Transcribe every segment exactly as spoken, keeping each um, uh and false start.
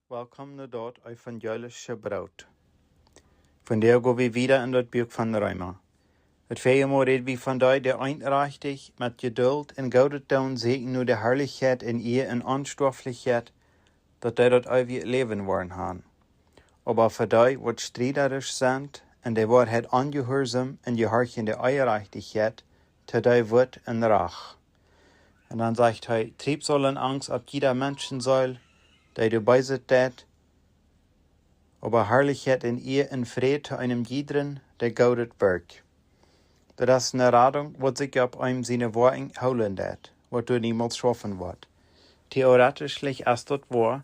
Welkom no daut evangelische Broot. Vondoag go wie wieda en daut Buak von Reema. Daut väaje Mol räd wie von dee, dee eenrajchtich met Jedult un goodet Doonen sieekjen no de Harlichkjeit un Iea un Onstoaflichkjeit, daut dee daut eewje Läwen woaren han. Oba fa dee, waut striedarisch sent un de Woarheit onjehuarsom un jehorchen de Onjerajchtichkjeit, to dee woat een Rach. Un dan sajcht hee: Triebsal un Angst opp jieda Menschenseel, dee du Böset deit, oba Harlichkjeit un Iea un Fräd to eenem jiedren, dee goodet werkjt. Daut es ne Radunk, waut sikj opp eenem siene Woakjen hoolen deit, waut doa niemols schaufen woat. Theoretisch es daut woa,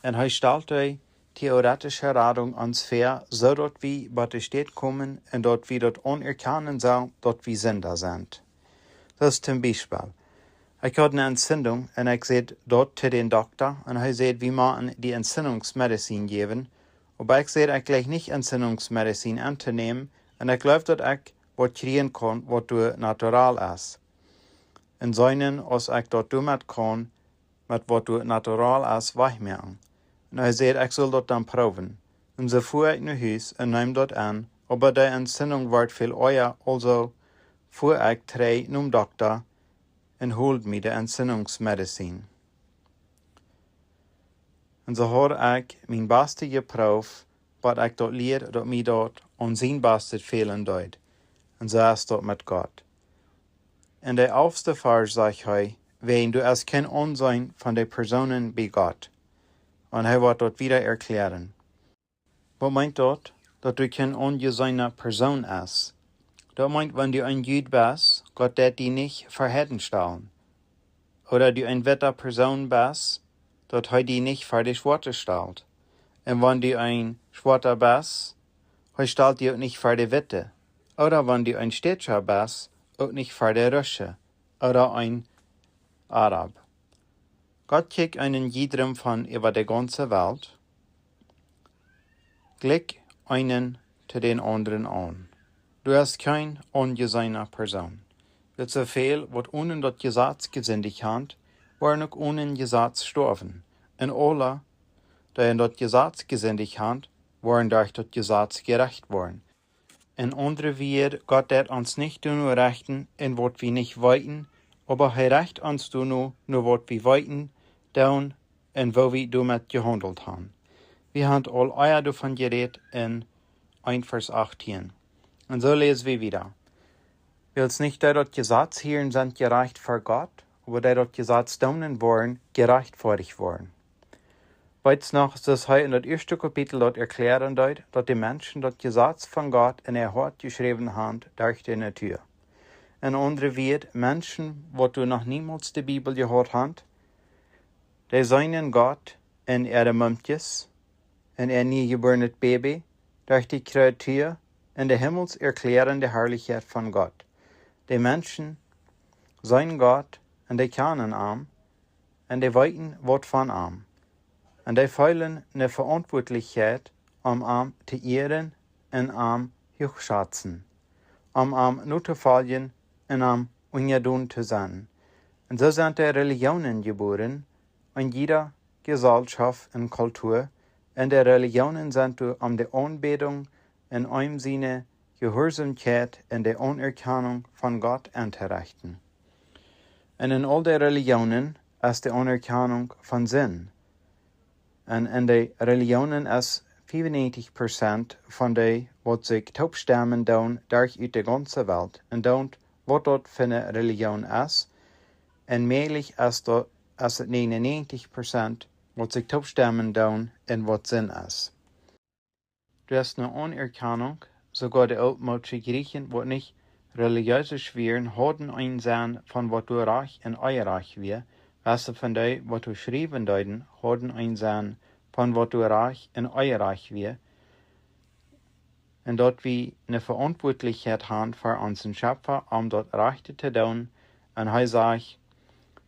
un hee stalt dee theoretische Radunk ons väa, soo daut wie bie de Städ komen un daut wie daut aunerkjanen sellen, daut wie Sinda sent. Daut es toom Biespel: Ekj haud ne Entzündung un ekj säd daut to dän Dokta un hee säd, wie motten die Entzündungsmedizin jäwen. Oba ekj säd, ekj jleich nich Entzündungsmedizin auntonämen un ekj jleew, daut ekj waut kjrieen kaun, waut doa natural es. Un seenen, aus ekj daut doamet kaun, met waut doa natural es, wajchmoaken. Un hee säd, ekj sull daut dan proowen. Un soo fua ekj no Hus un neem daut aun, oba de Entzündung wort väl oaja, aulsoo fua ekj trigj nom Dokta un hold mie de Entzündungsmedizin. Un soo haud ekj mien Bastet jeprooft, bat ekj daut lieed, daut mie daut aun sien Bastet fälen deed. Un soo es daut met Gott. En de alfte Varsch sajcht hee, wäajen du hast kjeen Aunseenen von de Persoonen bie Gott. Un hee woat daut wieda erkjläaren. Waut meent daut, daut du kjeen aunjeseena Persoon best? Daut meent, wan du een Jud best, Gott deit die nich ver Heiden stalen. Ooda du een witta Persoon best, daut hee die nich ver de Schwoate stalt. Un wan du een Schwoata best, hee stalt die uk nich ver de Witte. Ooda wan du een Stätscha best, uk nich ver de Rische. Ooda een Arab. Gott kjikjt eenen jiedren von äwa de gaunze Welt jlikj eenen to dän aundren aun. Du best kjeen aunjeseena Persoon. Wiels soo väl waut onen daut Jesaz jesindicht han, woaren uk onen Jesaz stoawen. Un aule, dee en daut Jesaz jesindicht han, woaren derch daut Jesaz jerecht woaren. En aundre Wieed, Gott deit ons nich doano rechten en waut wie nich weeten, oba hee recht ons doano, no waut wie weeten, doonen un woo wie doamet jehaundelt han. Wie han aul ea doavon jerät en een Varsch achtieen. Un soo läs wie wieda: Wiels nich dee daut Jesaz hieren sent jerajcht ver Gott, oba dee daut Jesaz doonen woaren jerajchtfoadicht woaren. Weetst noch, daut hee en daut ieeschte Kapitel daut erkjläaren deed, daut de Menschen daut Jesaz von Gott en äa Hoat jeschräwen han derch de Natua. En aundre Wieed, Menschen, waut doa noch niemols de Bibel jehaut han, dee seenen Gott en äare Mumkjes, en äa niejebuarnet Baby, derch de Kreatua, un de Himmels erkjläaren de Harlichkjeit von Gott. De Menschen seenen Gott un dee kjanen am, un dee weeten waut von am. Un dee feelen ne Veauntwuatlichkjeit, om am to ieren un am huachschazen, om am notofoljen un am unjadon to sennen. Un soo sent de Relijionen jebuaren, en jieda Jeselschoft un Kultua, un de Relijionen sent doa, om de Aunbädunk en eenem siene Jehuarsaumkjeit un de Aunerkjanunk von Gott auntorechten. Un en aul de Relijionen es de Aunerkjanunk von Sind. Un en de Relijionen es fiefunnäajentich Prozent von dee, waut sikj toopstemmen doonen derch ut de gaunze Welt un doonen, waut daut fa ne Relijoon es, un mäajlich es daut, es et nieenunnäajentich Prozent, waut sikj toopstemmen doonen en waut Sind es. Doa es ne Aunerkjanunk, soogoa de ooltmoodsche Jrieechen, waut nich relijiees wieren, hauden een Senn von waut doa rajcht un onrajcht wia, wiels see von dee, waut doa schriewen deeden, hauden een Senn von waut doa rajcht un onrajcht wia, un daut wie ne Veauntwuatlichkjeit han ver onsen Schepfa, om daut Rajchte to doonen. Un hee sajcht,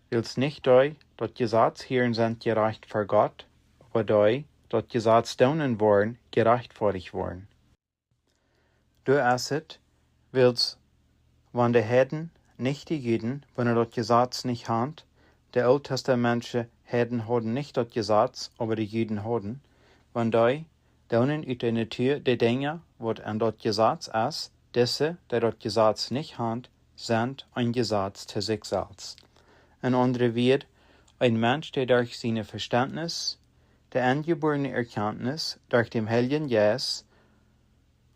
wiels nich dee daut Jesaz hieren sent jerajcht ver Gott, oba dee daut Jesaz doonen woaren jerajchtfoadicht woaren. Doa es et, wiels wan de Heiden, nich de Juden, wan daut Jesaz nich han, de ooltestamentsche Heiden hauden nich daut Jesaz, oba de Juden hauden. Wan dee doonen ut de Natua de Dinja, waut en daut Jesaz es, dise, dee daut Jesaz nich han, sent een Jesaz to sikj selfst. En aundre Wieed, een Mensch, dee derch sien Vestentnis, de aunjebuarne Erkjantnis, derch dän Heiljen Jeist,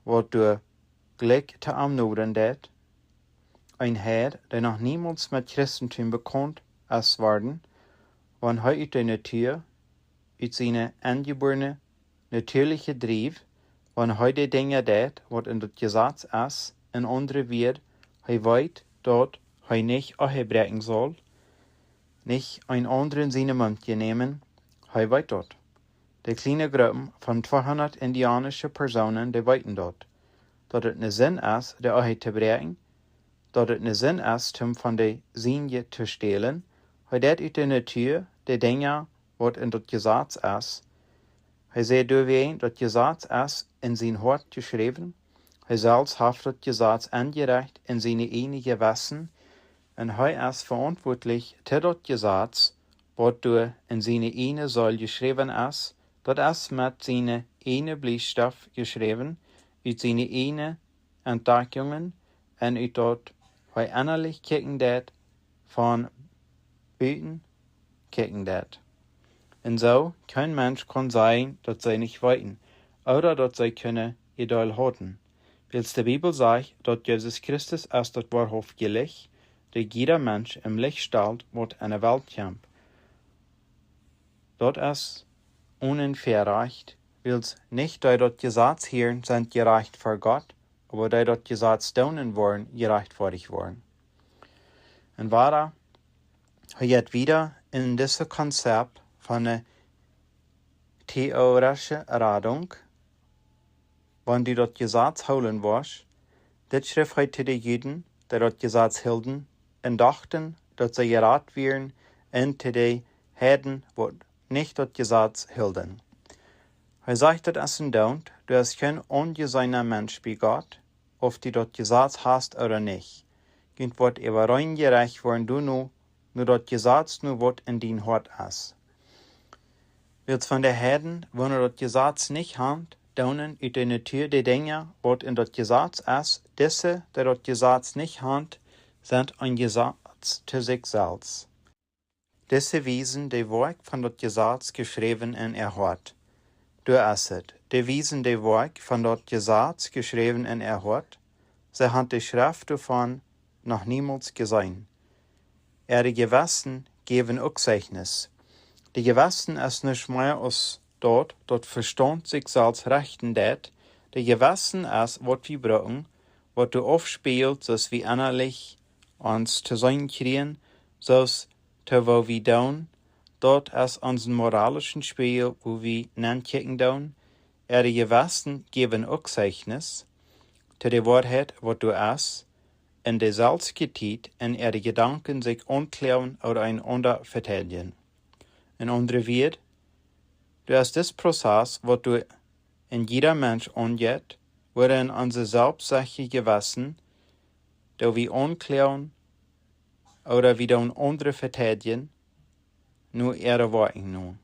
waut doa jlikj to am nodren deit, een Heid, dee noch niemols met Christentum bekaunt es worden, wan hee ut de Natua, ut siene aunjebuarne, natieeliche Drift, wan hee de Dinja deit, waut en daut Jesaz es, en aundre Wieed, hee weet, daut hee nich Ehe bräakjen saul, nich een aundren siene Mumkje nämen, hee weet daut. De kjliene Grupp von tweehundat indianische Persoonen, dee weeten daut, daut et ne Sind es, de Ehe to bräakjen, daut et ne Sind es, om von de Sienje to stälen. Hee deit ut de Natua de Dinja, waut en daut Jesaz es. Hee sajcht doawäajen, daut Jesaz es en sien Hoat jeschräwen. Hee selfst haft daut Jesaz aunjerecht en sien ieejnet Jewessen. Un hee es veauntwuatlich to daut Jesaz, waut doa en siene ieejne Seel jeschräwen es. Daut es met siene ieejne Bliestoff jeschräwen, ut siene ieejne Entdeckjungen un ut daut, waut hee ennalich kjikjen deit, von buten kjikjen deit. Un soo, kjeen Mensch kaun sajen, daut see nich weeten, ooda daut see kjennen Jedeelt haben. Wiels de Bibel sajcht, daut Jesus Christus es daut woarhauftje Licht, daut jieda Mensch em Licht steit, waut enne Welt kjemt. Daut es onjerecht, wiels nich dee daut Jesaz hieren sent jerecht ver Gott, oba dee daut Jesaz doonen woaren, jerechtfertigt woaren. Un wieda, hee jeit wieda en dise Konzept von de theoretische Radunk, wan du daut Jesaz hoolen woascht, dit schrift hee to de Juden, dee daut Jesaz hilden, un dochten, daut see jerat wieren, un to de Heiden, waut nich daut Jesaz hilden. Hee sajcht, daut es een Doont, du best kjeen onjeseena Mensch bie Gott, auf du daut Jesaz hast ooda nich. Junt woat äwareen jerecht woaren, du nu, nu daut Jesaz nu waut en dien Hoat es. Wiels von de Heiden, waut daut Jesaz nich haben, doonen ut de Natua de Dinja, waut en daut Jesaz es, dise, dee daut Jesaz nich haben, sent een Jesaz to sikj selfst. Dise wiesen de Woakj von daut Jesaz jeschräwen en äa Hoat. Doa es et. Dee wiesen de Woakj von daut Jesaz jeschräwen en äa Hoat. See haben de Schreft doavon noch niemols jeseenen. Äare Jewessen jäwen uk Zeichnis. De Jewessen es nuscht mea aus daut, daut Vestaunt sikj selfst rechten deit. De Jewessen es, waut wie brucken, waut doa aufspieejelt, soo aus wie ennalich ons to seenen kjrieen, soo aus to woo wie doonen. Daut es onsen moralischen Spieejel, wua wie nenkjikjen doonen. Äare Jewessen jäwen uk Zeichnis to de Woarheit, waut doa es, en de selwje Tiet en äare Jedanken sikj aunkloagen ooda eenaunda vedeedijen. En aundre Wieed, doa es dis Prozess, waut doa en jieda Mensch aunjeit, wua en onse selfstsechtje Jewessen, dee wie aunkloagen ooda wie doonen aundre vedeedijen, nu äare Woakjen nu.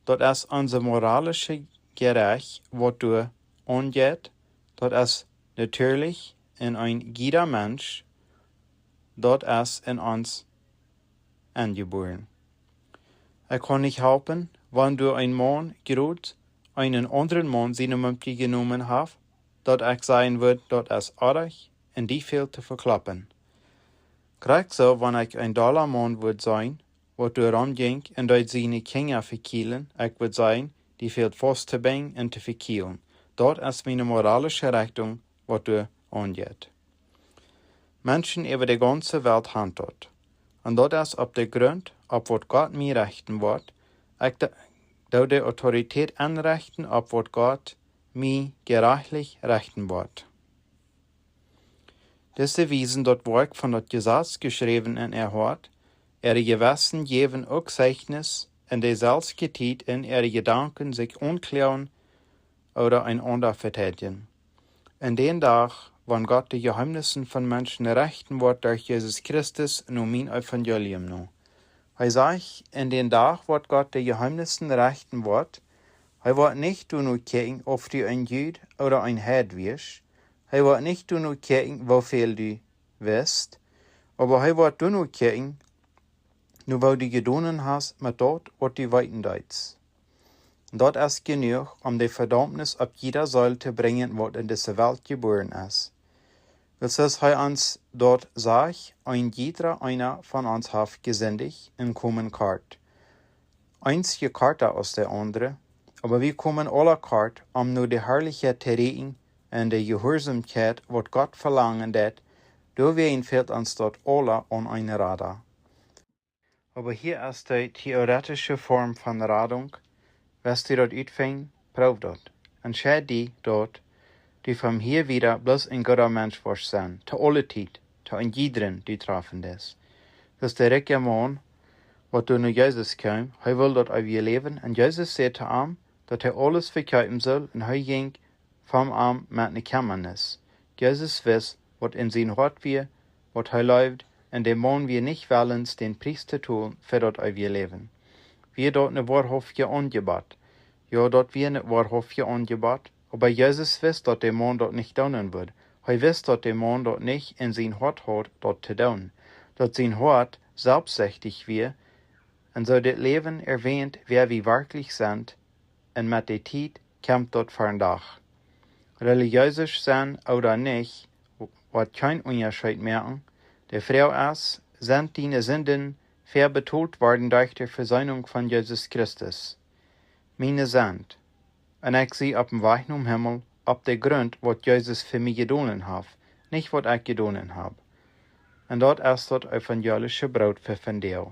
Daut es onse moralische Jerecht, waut doa aunjeit, daut es natieelich en een jieda Mensch, daut es en ons enjebuaren. Ekj kaun nich halpen, wan doa een Maun jrod eenen aundren Maun siene Mumkje jenomen haft, daut ekj sajen wudd, daut es oajch, un dee fält to vekloppen. Krakjt soo, wan ekj een dolla Maun wudd seenen, waut doa romjinkj un deed siene Kjinja vekjielen, ekj wudd sajen, dee fält faust to binjen un to vekjielen. Daut es miene moralische Rechtunk, waut doa aunjeit. Menschen äwa de gaunze Welt haben daut. Un daut es opp de Grunt, opp waut Gott mie rechten woat. Ekj d-, doo de Autoritäten enrechten, opp waut Gott mie jerechtlich rechten woat. Dise wiesen daut Woakj von daut Jesaz jeschräwen en äa Hoat, äare Jewessen jäwen uk Zeichnis, en de selwje Tiet en äare Jedanken sikj aunkloagen ooda eenaunda vedeedijen. En dän Dach, wan Gott de Jeheemnissen von Menschen rechten woat derch Jesus Christus, no mien Evangelium no. Hee sajcht, en dän Dach woat Gott de Jeheemnissen rechten woat. Hee woat nich doano kjikjen, auf du een Jud ooda een Heid wieescht. Hee woat nich doano kjikjen, woo väl du wist, oba hee woat doano kjikjen, no woo du jedonen hast met daut, waut du weeten deetst. Daut es jenuach, om de Vedaumnis opp jieda Seel to brinjen, waut en dise Welt jebuaren es. Wiels hee ons daut sajcht, een jiedra eena von ons haft jesindicht un komen kort. Eensje korta aus de aundre, oba wie komen aula kort, om no de Harlichkjeit to rieekjen un de Jehuarsaumkjeit, waut Gott velangen deit. Doawäajen fält ons daut aula aun eene Rada. Oba hia es de theoretische Form von Radunk. West du daut utfinjen? Proow daut. Entscheid die daut du von hia wieda bloos een gooda Mensch woascht sennen, to aule Tiet, to een jiedren du trafen deist. Daut de rikja Maun, waut doa no Jesus kjeem, hee wull daut eewje Läwen. Un Jesus säd to am, daut hee aules vekjeepen sull, un hee jinkj von am met ne Kjammanis. Jesus wist, waut en sien Hoat wia, waut hee leewd, un de Maun wia nich wellens, dän Pries to tolen fa daut eewje Läwen. Wia daut een woarhauftjet Aunjebott? Jo, daut wia een woarhauftjet Aunjebott, oba Jesus wist, daut de Maun daut nich doonen wudd. Hee wist, daut de Maun daut nich en sien Hoat haud, daut to doonen. Daut sien Hoat selfstsichtich wia, un soo dit Läwen erwänt, wäa wie werkjlich sent, un met de Tiet kjemt daut vondoag. Relijees sennen ooda nich, woat kjeen Unjascheet moaken. De Froag es, sent diene Sinden vebetolt worden derch de Versöhnung von Jesus Christus? Miene sent. Un ekj sie opp dän Wajch nom Himmel, opp dän Grunt, waut Jesus fa mie jedonen haft, nich waut ekj jedonen hab. Un daut es daut evangelische Broot fa vondoag.